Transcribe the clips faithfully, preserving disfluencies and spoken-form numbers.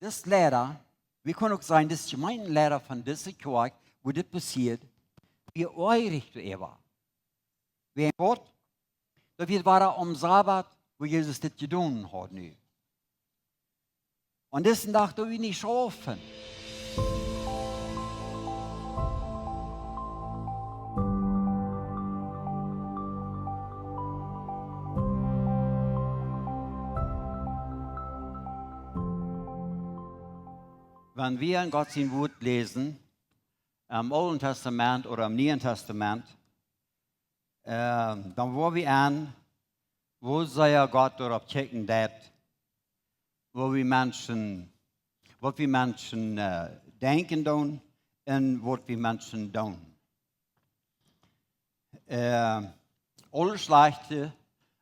Dis Leida, wie kunnen uk sajen, dis Jemeenteleida von dise Kjoakj, wua dit passieet, wia oajrich doaräwa. Wäajen waut? Daut wia, wia aum Sabat, wua Jesus dit jedonen haud nu. Un disen Dach doo wie nich schaufen. Wan wie en Gott sien Wuat läsen, em Oolen Tastament ooda em Nieen Tastament, äh, dan woa wie aun, woo sea Gott doaropp kjikjen deit, woo wie Menschen, waut wie Menschen, äh, denkjen doonen un waut wie Menschen doonen. Äh, aule schlajchte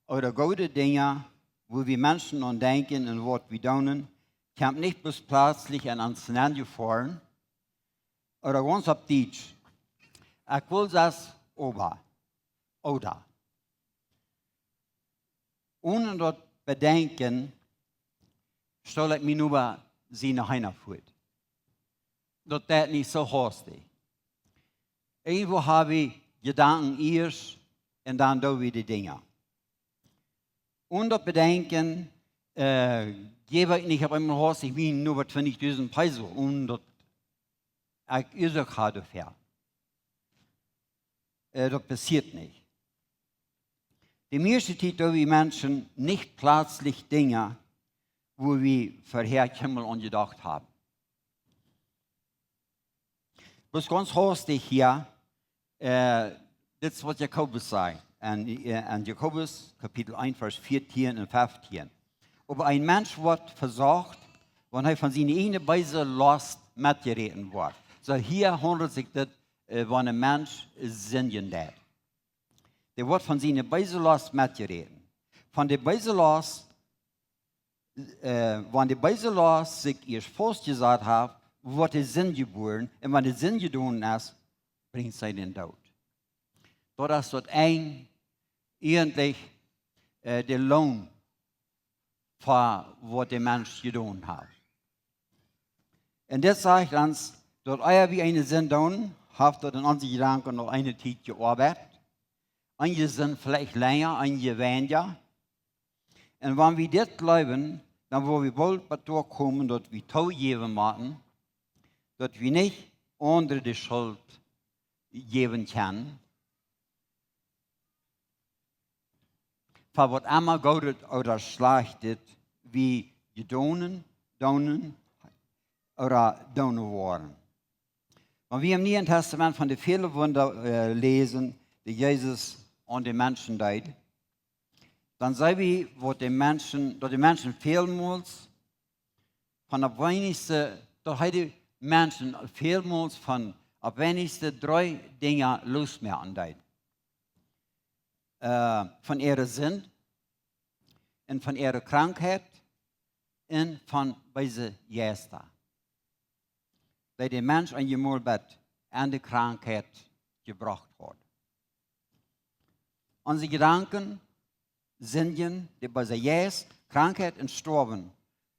ooda goode Dinja, woo wie Menschen aun denkjen un waut wie doonen, kjemt nich bloos pletslich aun ons nenjefoaren, ooda gaunz opp Dietsch: Ekj well daut, oba, ooda. Onen daut bedenkjen, stal ekj mie nu bie siene Heena väa. Daut deit nich soo haustich. Irjentwoo hab wie Jedanken ieescht un dan doo wie de Dinja. Onen daut bedenkjen, äh, jäw ekj nich opp eemol haustich mien nu bie twintich dusent Peso, onen daut ekj Uasoak hab doafäa. Äh, daut passieet nich. De mieeschte Tiet doo wie Menschen nich pletslich Dinja, wua wie verhäa kjeenmol aun jedocht haben. Bloos gaunz haustich hia, äh, dit es waut Jakobus sajcht. En, äh, en Jakobus Kapitel eent, Varsch vieetieen un feftieen. Oba een Mensch woat vesocht, wan hee von siene ieejne beese Lost metjeräden woat. Soo, hia haundelt sikj dit, äh, wan een Mensch sindjen deit. Dee woat von siene beese Lost metjeräden. Von de beese Lost, äh, wan de beese Lost sikj ieescht faustjesat haft, woat de Sind jebuaren. Un wan de Sind jedonen es, brinjt see dän Doot. Daut es daut Enj, eejentlich, äh, de Loon fa waut de Mensch jedonen haft. Un dit sajcht ons, daut ea wie eene Sind doonen, haft daut en onse Jedanken noch eene Tiet jeoabeit. Eenje Sind veleicht lenja, eenje weinja. Un wan wie dit jleewen, dan woa wie boolt bat doa komen, daut wie toojäwen motten, daut wie nich aundre de Schult jäwen kjennen, fa waut emma Goodet ooda Schlajchtet wie jedonen, doonen ooda doonen woaren. Wan wie em Nieen Tastament von de väle Wunda, äh, läsen, dee Jesus aun de Menschen deed, dan seenen wie, waut de Menschen, daut de Menschen välmols von opp weinichste, daut hee de Menschen välmols von opp weinichste dree Dinja loosmoaken deed. Äh, von äare Sind un von äare Krankheit un von beese Jeista, dee de Mensch eenjemol bat aun de Krankheit jebrocht haud. Onse Jedanken, Sindjen, de beese Jeist, Krankheit un Stoawen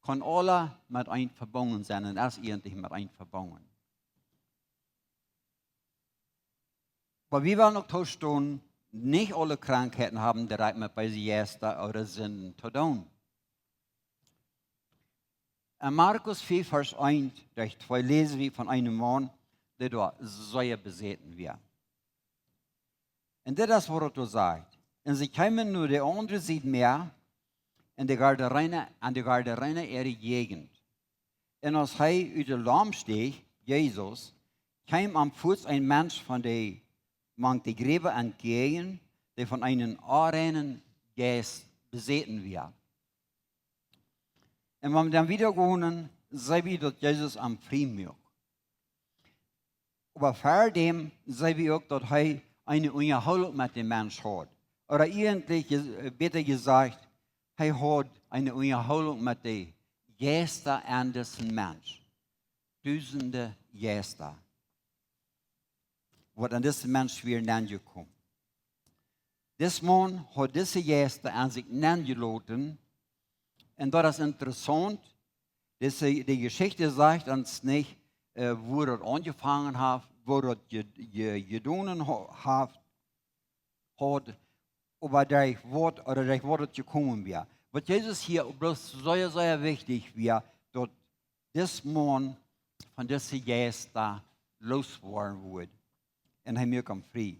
kaun aula met eent vebungen sennen un es eejentlich met eent vebungen. Oba wie wellen uk toostonen, nich aule Krankheiten haben direkt met beese Jeista ooda Sinden to doonen. En Markus vea, Varsch eent bat twee läsen wie von eenen Maun, dee doa sea besäten wia. Un dit es waut et doa sajcht. Un see kjeemen no de aundre Sied Mäa, en de Gadarener, aun de Gadarener äare Jäajent. Un aus hee ut daut Laump steech, Jesus, kjeem am fuaz een Mensch von de, mank de Gräwa entjäajen, dee von eenen onreinen Jeist besäten wia. Un wan wie dan wieda gonen, seenen wie daut Jesus am frie muak. Oba ver däm seenen wie uk daut hee eene Unjahoolunk met dän Mensch haud. Ooda eejentlich, äh, bäta jesajcht, hee haud eene Unjahoolunk met de Jeista aun disen Mensch. Dusende Jeista, waut aun disen Mensch wieren aunjekomen. Dis Maun haud dise Jeista aun sikj aunjeloten. Un daut es interessaunt, Dise, de Jeschicht sajcht ons nich, äh, woo daut aunjefongen haft, woo daut je, je, jedonen ha-, haft, haud, oba derch waut, ooda derch waut daut jekomen wia. Waut Jesus hia bloos sea, sea wichtich wia, daut dis Maun von dise Jeista looswoaren wudd. Un hee muak am frie.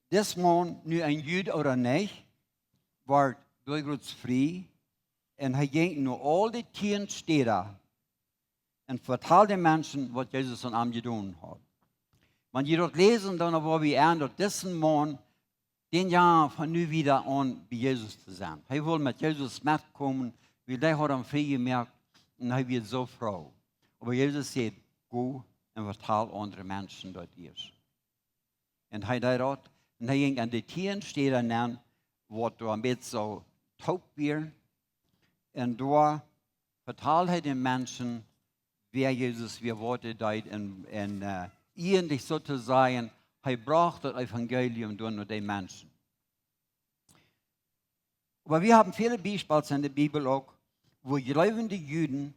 Dis Maun, nu een Jud ooda nich, wort derch Gott frie. Un hee jinkj no aul de tieen Städa un vetald de Menschen, waut Jesus aun am jedonen haud. Wan jie daut läsen, dan woa wie aun, daut dise Maun, dän jung von nu wieda aun bie Jesus to sennen. Hee wull met Jesus metkomen, wiels hee haud am frie jemoakt un hee wia soo froo. Oba Jesus säd: "Go un vetal aundre Menschen daut ieescht." Un hee deed daut. Un hee jinkj aun de tieen Städa nenn, waut doa een bät soo toop wieren. Un doa vetald hee de Menschen, wäa Jesus wia, waut hee deed. Un, un, äh, ieejentlich soo to sajen, hee brocht daut Evangelium doa no de Menschen. Oba wie haben väle Biespels en de Bibel uk, woo jleewende Juden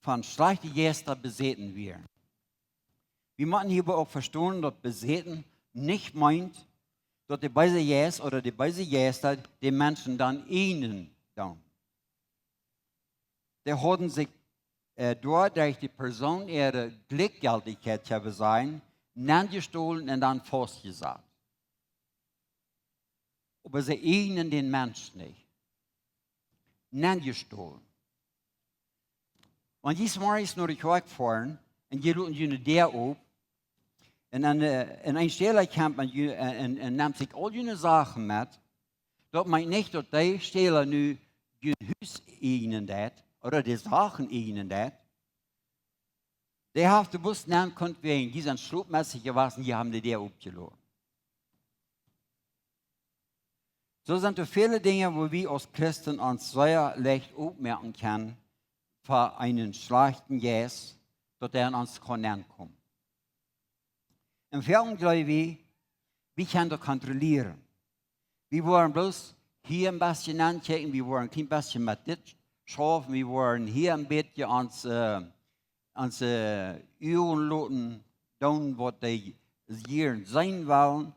von schlajchte Jeista besäten wieren. Wie motten hia oba uk vestonen, daut besäten nich meent, daut de beese Jeist ooda de beese Jeista de Menschen dan ieejnen doonen. Dee hauden sikj, äh, doaderch de Persoon äare Jlikjjeltichkjeit, kjenn wie sajen, nenjestolen un dan faustjesat. Oba see ieejnen dän Mensch nich. Nenjestolen. Wan jie zemorjes no de Kjoakj foaren un jie loten june Däa op, un dan, äh, un een Stäla kjemt un, un, un, un nemt sikj aul june Sachen met, daut meent nich, daut dee Stäla nu jun Hus ieejnen deit, ooda de Sachen ieejnen deit. Dee haft de Bus nenn kunt wäajen, dee sent schlopmässich jewast, dee haben de Däa opjeloten. Soo sent doa väle Dinja, woo wie aus Christen ons sea leicht opmoaken kjennen fa eenen schlajchten Jeist, daut hee aun ons kaun nenkomen. Un wie jleewen, wie, wie kjennen daut kontrollieren. Wie woaren bloos hia een bät nenkjikjen, wie woaren een kjlien bät met dit schaufen, wie woaren hia een bät ons, äh, ons, äh, Uagen loten doonen, waut dee hia seenen wellen.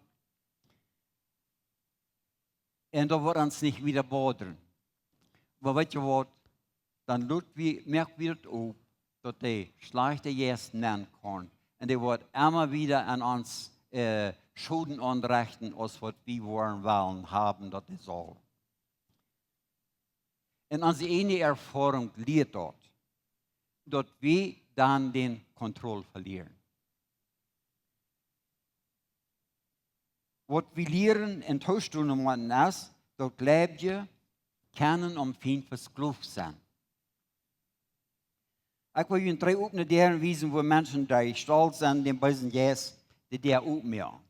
Un daut woat ons nich wieda bodren. Oba weet jie waut? Dan lot wie, moak wie daut op, daut de schlajchte Jeist nenn kaun. Un dee woat emma wieda aun ons, äh, Schoden aunrechten, aus waut wie woaren wellen haben, daut dee saul. Un onse eejne Erfoarunk lieet daut, daut wie dan de Kontroll velieren. Waut wie lieren un toostonen motten es, daut Jleewje kjennen aum Fient vesklooft sennen. Ekj well junt dree opne Däaren wiesen, wua Menschen, dee stolt sent, dän beesen Jeist de Däa opmoaken.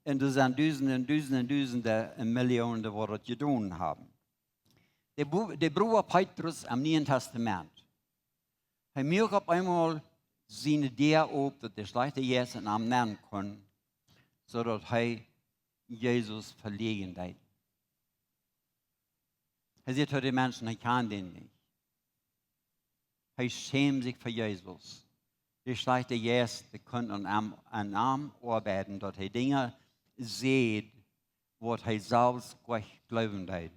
Un doa sent Dusende un Dusende un Dusende un Millionen, waut daut jedonen haben. De Bu-, de Brooda Petrus aum Nieen Tastament, hee muak opp eemol siene Däa op, daut de schlajchte Jeist aun am nenn kunn, soo daut hee Jesus veläajnen deed. Hee säd to de Menschen, hee kjand dän nich. Hee schämd sikj fa Jesus. De schlajchte Jeist, dee kunn aun am, aun am oabeiden, daut hee Dinja säd, waut hee selfst goanich jleewen deed.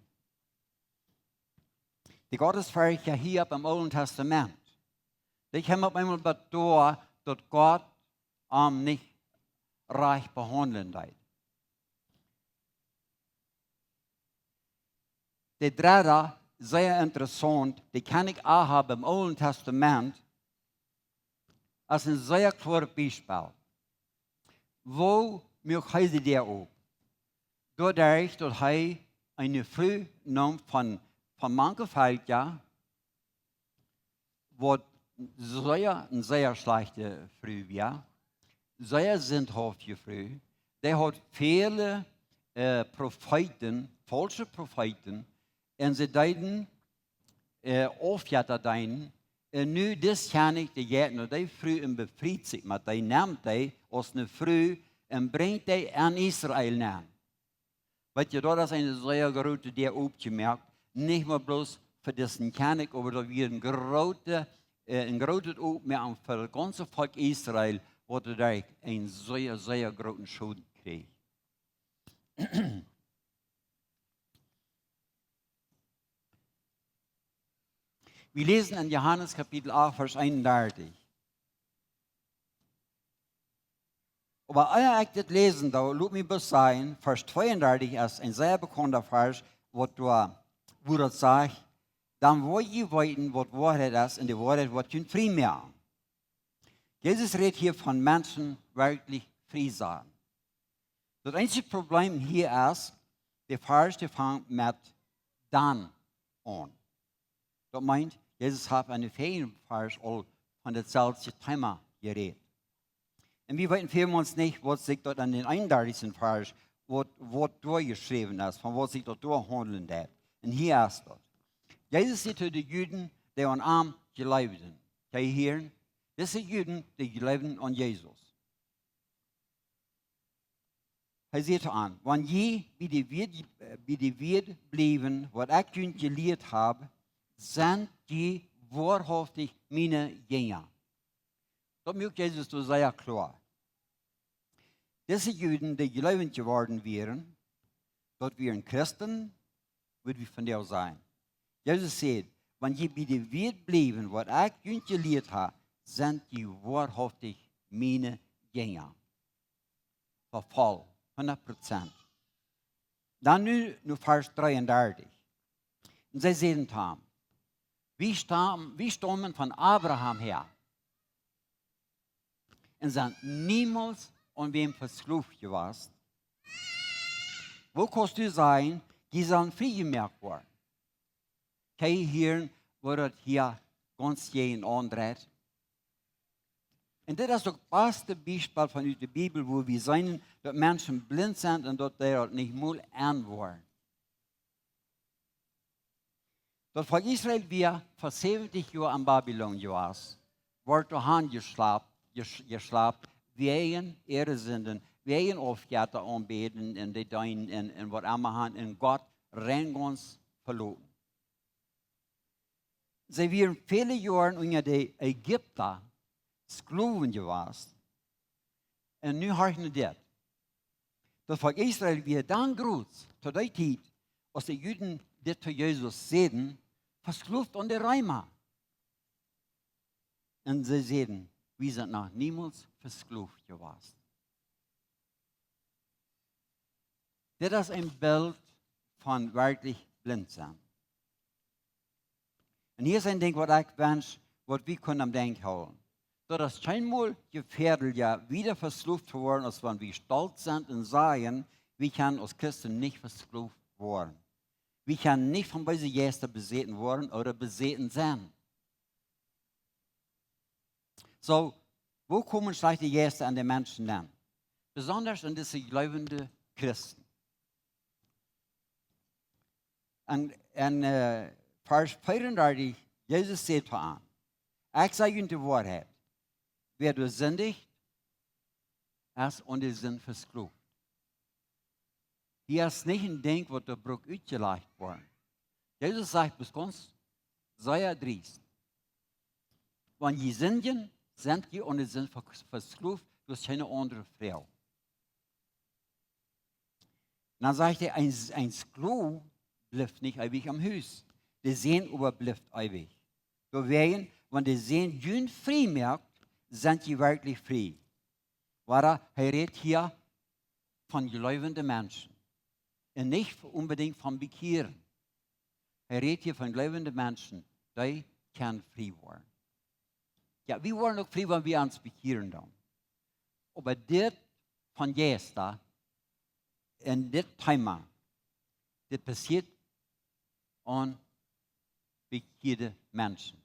De Gottesfercht hia opp em Oolen Tastament, dee kjeem opp eemol bat doa, daut Gott am nich rajcht behaundlen deed. De dredde, sea interessaunt, de Kjennich Ahab em Oolen Tastament, es een sea kloaret Biespel. Woo muak hee de Däa op? Doaderch, daut hee eene Fru neem von, von mank de Velkja, waut sea, eene sea schlajchte Fru wia, sea sindhauftje Fru. Dee haud väle, äh, Profeeten, faulsche Profeeten, un see deeden, äh, Aufjetta deenen. Un nu dis Kjennich, dee jeit no dee Fru un befriet sikj, oba dee nemt dee aus eene Fru un brinjt dee aun Israel nenn. Weet jie, daut es eene sea groote Däa opjemoakt, nich mau bloos fa disen Kjennich, oba daut wia een groote, äh, een grootet Opmoakjen fa daut gaunze Volkj Israel, waut doaderch een sea, sea grooten Schoden kjrieech. Wie läsen en Johanes Kapitel acht, Varsch eenundartich. Oba ea ekj dit läsen doo, lot mie bloos sajen, Varsch tweeundartich es een sea bekaunda Varsch, waut doa, wua daut sajcht: "Dan woa jie weeten, waut Woarheit es, un de Woarheit woat junt frie moaken." Jesus rät hia von Menschen werkjlich frie sajen. Daut eensje Problem hia es, de Varsch, dee fangt met "dan" aun. Daut meent, Jesus haft en dän väajen Varsch aul von daut selwje Thema jerät. Un wie weeten välmols nich, waut sikj daut en dän eenundartichsten Varsch, waut, waut doa jeschräwen es, von waut sikj daut doa haundlen deit. Un hia es daut. Jesus säd to de Juden, dee aun am jleewden. Jie hieren, dise Juden, dee jleewden aun Jesus. Hee säd to an: "Wan jie bie de Wieed, äh, bie de Wieed bliewen, waut ekj junt jelieet hab, sent jie woarhauftich miene Jinja." Daut moakt Jesus doa sea kloa. Dise Juden, dee jleewent jeworden wieren, daut wieren Christen, wudd wie vondoag sajen. Jesus säd: "Wan jie bie de Wieed bliewen, waut ekj junt jelieet hab, sent jie woarhauftich miene Jinja." Voll, hundat Prozent. Dan nu no Varsch dreeundartich. Un see säden to am: "Wie staum-, wie staumen von Abraham häa un sent niemols aun wäm vesklowt jewast. Woo kaust du sajen, jie sellen frie jemoakt woaren?" Kjenn jie hieren, woo daut hia gaunz jäajen aundreit? Un dit es daut baste Biespel von ut de Bibel, wua wie seenen, daut Menschen blint sent un daut dee daut nich mol enwoaren. Daut Volkj Israel wia fa säwentich Joa en Babilon jewast, wort doahan jeschlapt, jesch-, jeschlapt, wäajen äare Sinden, wäajen Aufjetta aunbäden un dee deenen un, un waut emma han, un Gott rein gaunz veloten. See wieren väle Joaren unja de Ägipta Sklowen jewast. Un nu horch no dit. Daut Volkj Israel wia dan groot, to dee Tiet, aus de Juden dit to Jesus säden, veskloft aun de Reema. Un see säden: "Wie sent noch niemols veskloft jewast." Dit es een Bilt von werkjlich blint sennen. Un hia es een Dinkj, waut ekj wensch, waut wie kjennen aum Denkj hoolen. Daut es kjeenmol jefäadlicha, wieda veskloft to woaren, aus wan wie stolt sent un sajen, wie kjennen aus Christen nich veskloft woaren. Wie kjennen nich von beese Jeista besäten woaren ooda besäten sennen. Soo, woo komen schlajchte Jeista aun de Menschen aun? Besonda aun dise jleewende Christen. En, en, äh, Varsch veeundartich, Jesus säd to an: "Ekj saj junt de Woarheit. Wäa doa sindicht, es aun de Sind veskloft." Hia es nich een Dinkj, waut doa brukt utjelajcht woaren. Jesus sajcht bloos gaunz sea driest: "Wan jie sindjen, sent jie aun de Sind ve-, veskloft, doa es kjeene aundre Froag." Dan sajcht hee: "Een, een Sklow blift nich eewich em Hus. De Sän oba blift eewich. Doawäajen, wan de Sän junt frie moakt, sent jie werkjlich frie." Wada, hee rät hia von jleewende Menschen. Un nich onbedinjt von bekjieren. Hee rät hia von jleewende Menschen, dee kjennen frie woaren. Jo, wie woaren uk frie, wan wie ons bekjieren dan. Oba dit von Jeista, en dit Thema, dit passieet aun bekjieede Menschen.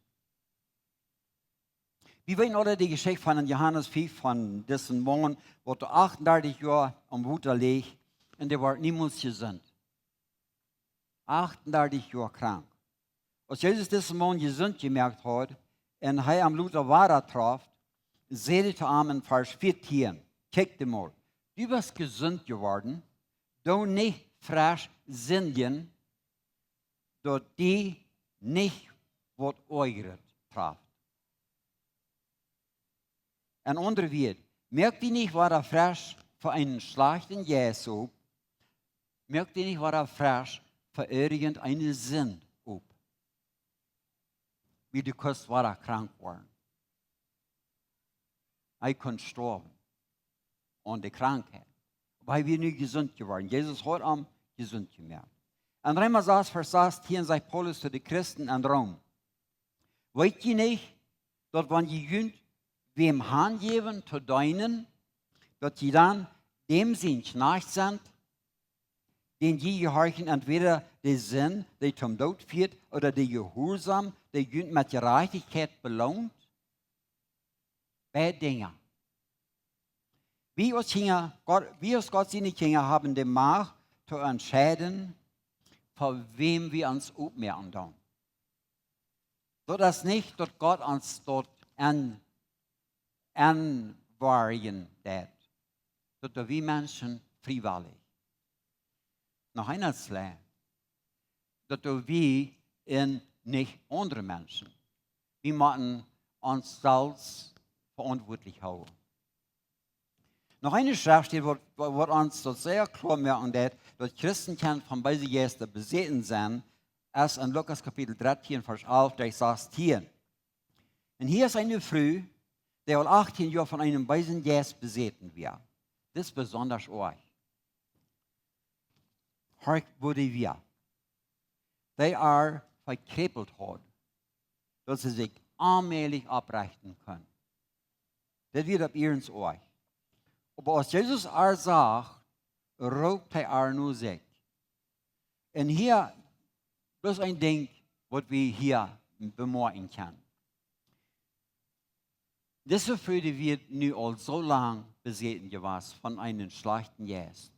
Wie weeten aule de Jeschicht von en Johanes fief, von disen Maun, waut doa achtundartich Joa aum Wota leech, un dee wort niemols jesunt. Achtundartich Joa krank. Aus Jesus disen Maun jesunt jemoakt haud un hee am lota wada trof, säd hee to am en Varsch vieetieen: "Kjikj emol, du best jesunt jeworden, doo nich fresch sindjen, daut die nich waut Oajret traft. En aundre Wieed, moak die nich wada fresch fa eenen schlajchten Jeist opp, moak die nich wada fresch fa irjent eene Sind opp. Wie du kaust wada krank woaren. Hee kunn stoawen aun de Krankheit. Oba hee wia nu jesunt jeworden. Jesus haud am jesunt jemoakt. En Reema sas, Varsch sastieen sajcht Paulus to de Christen en Rom: Weet jie nich, daut wan jie junt wäm hanjäwen to deenen, daut jie dan däm sien Kjnajcht sent, dän jie jehorchen, entwäda de Sind, dee toom Doot fieet, ooda de Jehuarsaum, dee junt met Jerajchtichkjeit beloont? Beid Dinja. Wie aus Kjinja, Gott, wie aus Gott siene Kjinja haben de Macht to entscheiden, fa wäm wie ons oppmoaken doonen. Daut es nich, daut Gott ons daut en, enwoajen deit. Daut wie Menschen friewellich. Noch eena Schlach, daut wie un nich aundre Menschen. Wie motten ons selfst veauntwuatlich hoolen. Noch eene Schreft hia, waut, waut ons daut sea kloa moaken deit, daut Christen kjennen von beese Jeista besäten sennen, es en Lukas Kapitel dartieen, Varsch alf bat sastieen. Un hia es eene Fru, dee aul achtieen Joa von eenen beesen Jeist besäten wia. Dit es besonda oajch. Horch, woo dee wia. Dee äa vekjräpelt haud, daut see sikj onmäajlich opprechten kunn. Dit wia opp iernst oajch. Oba aus Jesus äa sach, roopt hee äa no sikj. Un hia, daut es een Dinkj, waut wie hia bemoakjen kjennen. Dise Fru, dee wia nu aul soo lang besäten jewast von eenen schlajchten Jeist.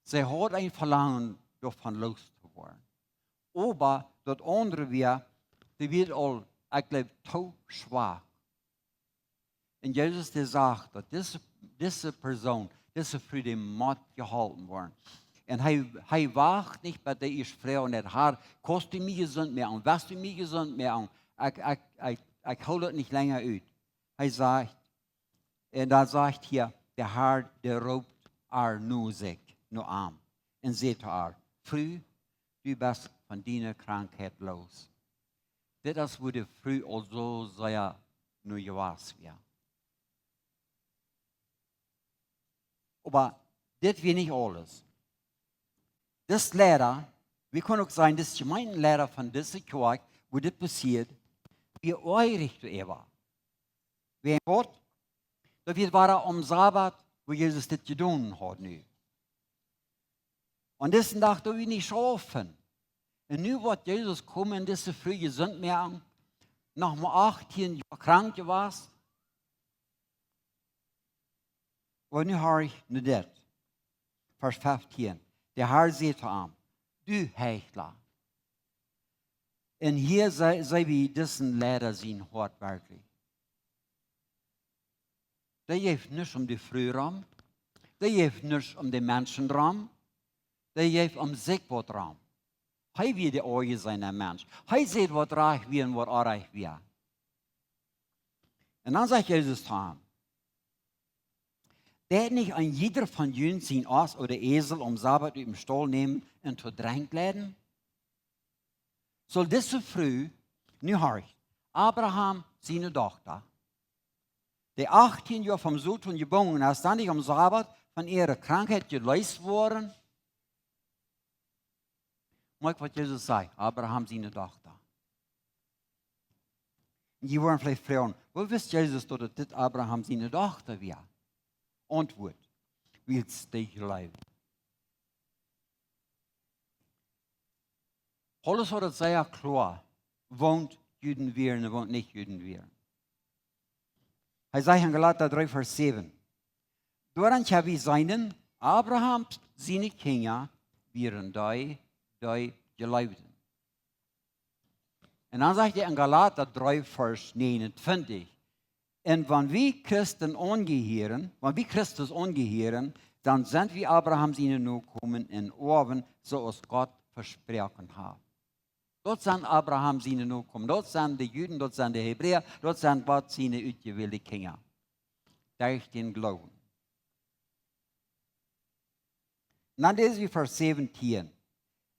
See haud een Velangen, doavon loos to woaren. Oba daut aundre wia, dee wia aul, ekj jleew, too schwak. Un Jesus, dee sach, daut dise, dise Persoon, dise Fru, dee mott jeholpen woaren. Un hee, hee wacht nich, bat dee ieescht froagt: Herr, kaust du mie jesunt moaken? West du mie jesunt moaken? Ekj, ekj, ekj, ekj hool daut nich lenja ut. Hee sajcht, un dan sajcht hia, de Herr, dee roopt äa no sikj, no am. Un säd to äa: Fru, du best von diene Krankheit loos. Dit es, woo de Fru aul soo sea no jewast wia. Oba dit wia nich aules. Dis Leida, wie kjennen uk sajen, dis Jemeenteleida von dise Kjoakj, woo dit passieed, wia oajch doaräwa. Wäajen waut? Daut wia wada aum Sabat, woo Jesus dit jedonen haud nu. Aun disen Dach doo wie nich schaufen. Un nu woat Jesus komen un dise Fru jesunt moaken, noch mau achtieen Joa krank jewast. Oba nu horch no dit. Varsch feftieen. De Herr säd to am: Du Heichla. Un hia see, see wie disen Leida sien Hoat werkjlich. Dee jeef nuscht om de Fru rom. Dee jeef nuscht om de Menschen rom. Dee jeef om sikj waut rom. Hee wia de aunjeseene Mensch. Hee säd, waut rajcht wia un waut orrajcht wia. Un dan sajcht Jesus to am: Deit nich een jieda von junt sien Oss ooda Esel aum Sabat ut dän Staul nämen un to Drenkj leiden? Saul dise Fru, nu horch, Abraham siene Dochta, dee achtieen Joa vom Soton jebungen es, dan nich aum Sabat von äare Krankheit jeleest woaren? Moakj, waut Jesus säd: Abraham siene Dochta. Un jie woaren veleicht froagen: Woo wist Jesus, daut dit Abraham siene Dochta wia? Auntwuat: Wiels dee jleewd. Paulus haud daut sea kloa, waut Juden wieren un waut nich Juden wieren. Hee sajcht en Galata dree, Varsch säwen: Doaraun kjenn wie seenen, Abraham siene Kjinja wieren dee, dee jleewden. Un dan sajcht hee en Galata dree, Varsch näajenuntwintich: Un wan wie Christen aunjehieren, wan wie Christus aunjehieren, dan sent wie Abraham siene Nokomen un Oawen, soo aus Gott vesproaken haft. Daut sent Abraham siene Nokomen, daut sent de Juden, daut sent de Hebräa, daut sent Gott siene utjewälde Kjinja. Derch dän Gloowen. Un dan läsen wie Varsch säwentieen.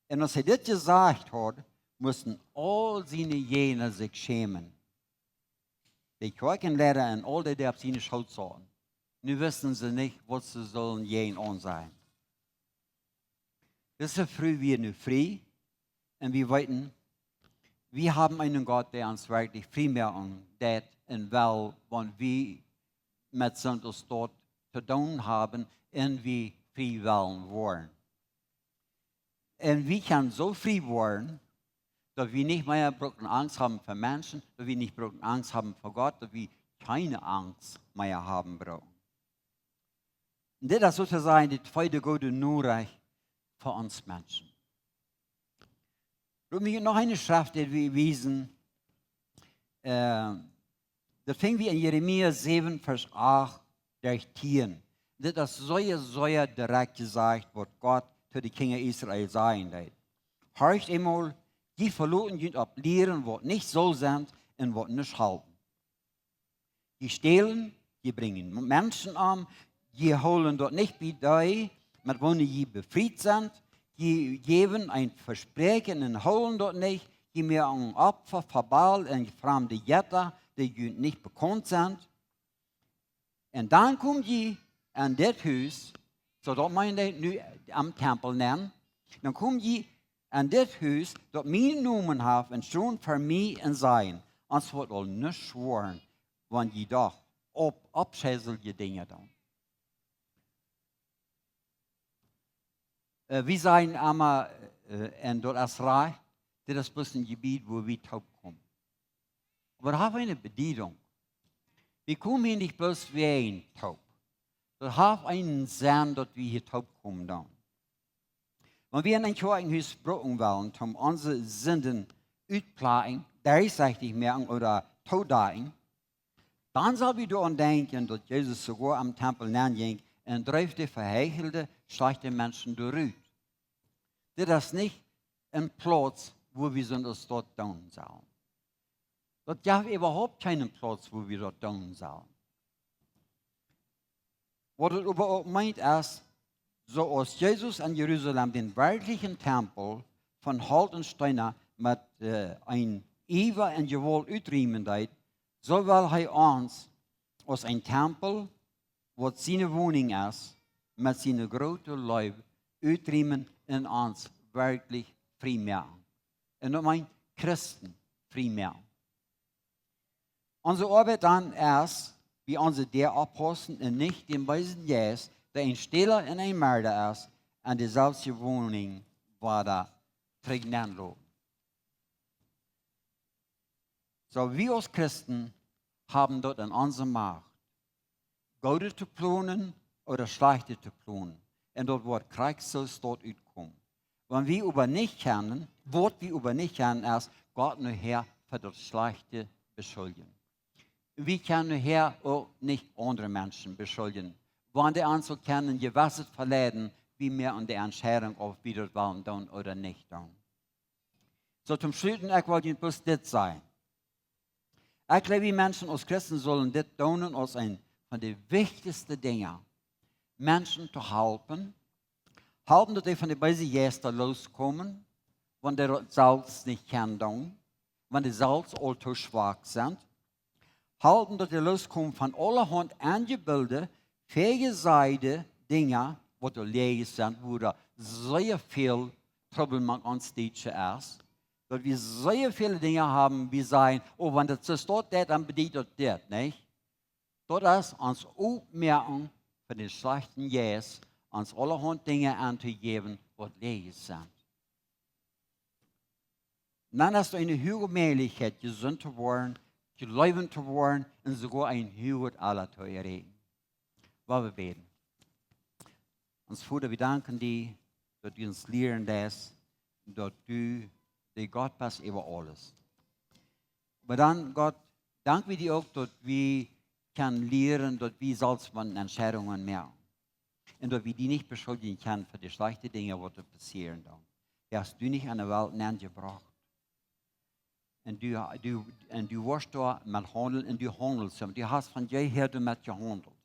Un aus hee dit jesajcht haud, musten aul siene Jäajen sikj schämen. De Kjoakjenleida un aul dee, dee opp siene Schoot sauten. Nu wisten see nich, waut see sullen jäajen aun sajen. Dise Fru wia nu frie un wie weeten, wie haben eenen Gott, dee ons werkjlich frie moaken deit un well, wan wie met soont aus daut to doonen haben un wie frie wellen woaren. Un wie kjennen soo frie woaren, daut wie nich mea bruken Angst haben fa Menschen, daut wie nich bruken Angst haben fa Gott, daut wie kjeene Angst mea haben bruken. Un dit es soo to sajen de tweede goode Norecht fa ons Menschen. Lot mie noch eene Schreft wiesen. Äh, daut finj wie en Jeremia säwen, Varsch acht derch tieen. Dit es sea, sea direkt jesajcht, waut Gott to de Kjinja Israel sajen deed. Horcht emol, jie veloten junt opp Lieren, waut nich soo sent un waut nuscht halpen. Jie stälen, jie brinjen Menschen om, jie hoolen daut nich bie dee, met woone jie befriet sent, jie jäwen een Vespräakjen un hoolen daut nich, jie moaken Opfa fa Baal un framde Jetta, dee junt nich bekaunt sent. Un dan kom jie en dit Hus, soo daut meent nu aum Tempel nenn, dan kom jie en dit Hus, daut mienen Nomen haft, un stonen ver mie un sajen, ons woat aul nuscht woaren, wan jie doch opp, aufscheilje Dinja doonen. Äh, wie sajen emma, äh, un daut es rajcht, dit es bloos een Jebied, wua wie toopkomen. Oba daut haft eene Bediedunk. Wie komen hia nich bloos wäajen toop. Daut haft eenen Senn, daut wie hia toopkomen dan. Wan wie en een Kjoakjenhus brucken wellen, om onse Sinden utplagen, derchsichtich moaken ooda toodecken, dan sell wie doaraun denkjen, daut Jesus soogoa aum Tempel nenn jinkj un dreef de veheichelde, schlajchte Menschen doa rut. Dit es nich een Plauz, wua wie soont aus daut doonen sellen. Daut jeft äwahaupt kjeenen Plauz, wua wie daut doonen sellen. Waut et oba uk meent es, soo aus Jesus en Jerusalem dän werkjlichen Tempel von Holt un Steena met, äh, een Iewa un Jewault utriemen deed, soo well hee ons aus een Tempel, waut siene Woninj es, met siene groote Leew utriemen un ons werkjlich frie moaken. Un daut meent Christen frie moaken. Onse Oabeit dan es, wie onse Däa oppaussen un nich dän beesen Jeist, dee een Stäla un een Merda es, en de selwje Woninj wada trigj nenloten. Soo, wie aus Christen haben daut en onse Macht, Goodet to plonen ooda Schlajchtet to plonen. Un daut woat krakjt soo doa utkomen. Wan wie oba nich kjennen, waut wie oba nich kjennen, es Gott nohäa fa daut Schlajchte beschuljen. Wie kjennen nohäa uk nich aundre Menschen beschuljen, wan dee ons uk kjennen jewesset veleiden, wie moaken de Entscheidunk, auf wie daut wellen doonen ooda nich doonen. Soo, toom Schluten, ekj well junt bloos dit sajen. Ekj jleew, wie Menschen aus Christen sellen dit doonen aus eent von de wichtichste Dinja. Menschen to halpen. Halpen, daut dee von de beese Jeista loskomen, wan dee daut selfst nich kjennen doonen, wan dee selfst aul too schwak sent. Halpen, daut dee loskomen von aulahaunt enjebilde, väajesaide Dinja, waut doa läajes sent, wua doa sea väl Trubbel mank ons Dietsche es. Daut wie sea väle Dinja haben, wie sajen, oh, wan daut soo steit, dan bediet daut dit, nich? Daut es ons oppmoaken fa dän schlajchten Jeist, ons aulahaunt Dinja auntojäwen, waut läajes sent. Dan es doa eene huage Mäajlichkjeit, jesunt to woaren, jeleeft to woaren un soogoa een huaget Ella to erreichen. Lot ons bäden. Ons Voda, wie danken die, daut du ons lieren deist, daut du de Gott best äwa aules. Oba dan, Gott, dank wie die uk, daut wie kjennen lieren, daut wie selfst motten Entscheidungen moaken. Un daut wie die nich beschuljen kjennen fa de schlajchte Dinja, waut doa passieren dan. Du hast die nich aun de Welt nenjebrocht, Un du, du, un du woascht doa met haundlen un du haundelst. Du hast von jeher doamet jehaundelt.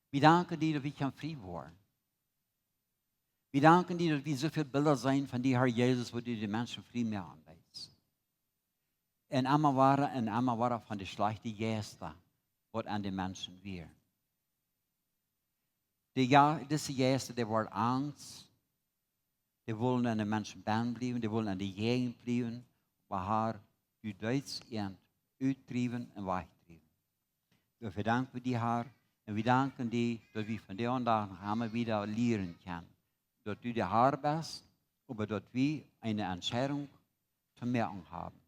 Wie danken die, daut wie kjennen frie woaren. Wie danken die, daut wie soo väl Bilda seenen von die, Herr Jesus, woo du de Menschen frie moaken deist. Un emma wada un emma wada von de schlajchte Jeista, waut aun de Menschen wieren. De, jo, dise Jeista, dee worden angst, dee wullen aun de Menschen bennen bliewen, dee wullen aun de Jäajent bliewen, oba Herr, du deetst an utdriewen un wajchdriewen. Doafäa danken wie die, Herr, un wie danken die, daut wie von dän Dach noch emma wada lieren kjennen, daut du de Herr best, oba daut wie eene Entscheidunk to moaken haben,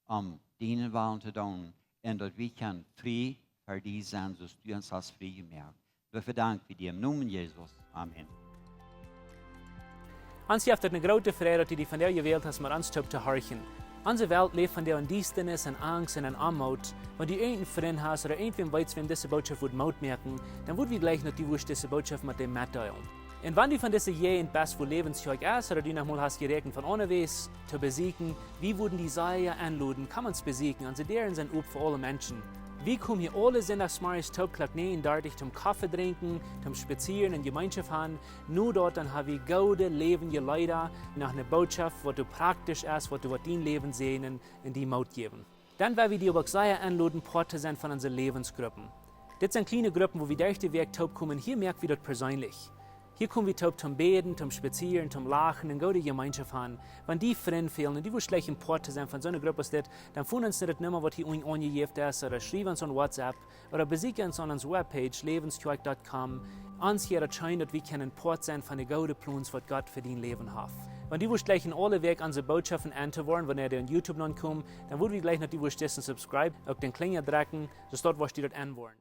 om dienen Wellen to doonen, un daut wie kjennen frie fa die sennen, soo aus du ons hast frie jemoakt. Doafäa danken wie die em Nomen Jesus. Amen. Ons jeft et eene groote Freid, daut du die vondoag jewält hast, met ons toop to horchen. Onse Welt läft vondoag en Diestanis, en Angst un en Oamoot. Wan du irjent een Frint hast ooda irjentwäm weetst, wäm dise Botschaft wudd Moot moaken, dan wudd wie jleichen, daut du wurscht dise Botschaft met däm metdeelen. Un wan du von dise Jäajent best, wua Läwens Kjoakj es, ooda du noch mol hast jeräakjent von aundawäajes to besieekjen, wie wudden die sea enloden, komm ons besieekjen. Onse Däaren sent op fa aule Menschen. Wie komen hia aule Sindachsmorjes toop Klock näajen dartich toom Koffe drinkjen, toom spazieren un Jemeenschoft haben. Nu doa, dan ha wie goode läwendje Leeda, noch eene Botschaft, waut doa praktisch es, waut doa woat dien Läwen säajnen un die Moot jäwen. Dan well wie die oba uk sea enloden, Poat to sennen von onse Läwensgruppen. Dit sent kjliene Gruppen, wua wie derch de Wäakj toop komen. Hia moak wie daut perseenlich. Hia kom wie toop toom bäden, toom spazieren, toom lachen un goode Jemeenschoft haben. Wan die Frind fälen un du wurscht jleichen Poat to sennen von soone Grupp aus dit, dan foon ons no de Numma, waut hia unjen aunjejäft es, ooda schriew ons aun WhatsApp, ooda besieekj ons aun onse Webpage, läwens kjoakj dot com. Ons jeit daut scheen, daut wie kjennen Poat sennen von de goode Plons, waut Gott fa dien Läwen haft. Wan du wurscht jleichen aule Wäakj onse Botschaften enn to woaren, wanea dee opp YouTube nopp komen, dan wudd wie jleichen, daut du wurscht disen subscribe, uk dän Klinja drekjen, soo daut du wurscht daut enn woaren.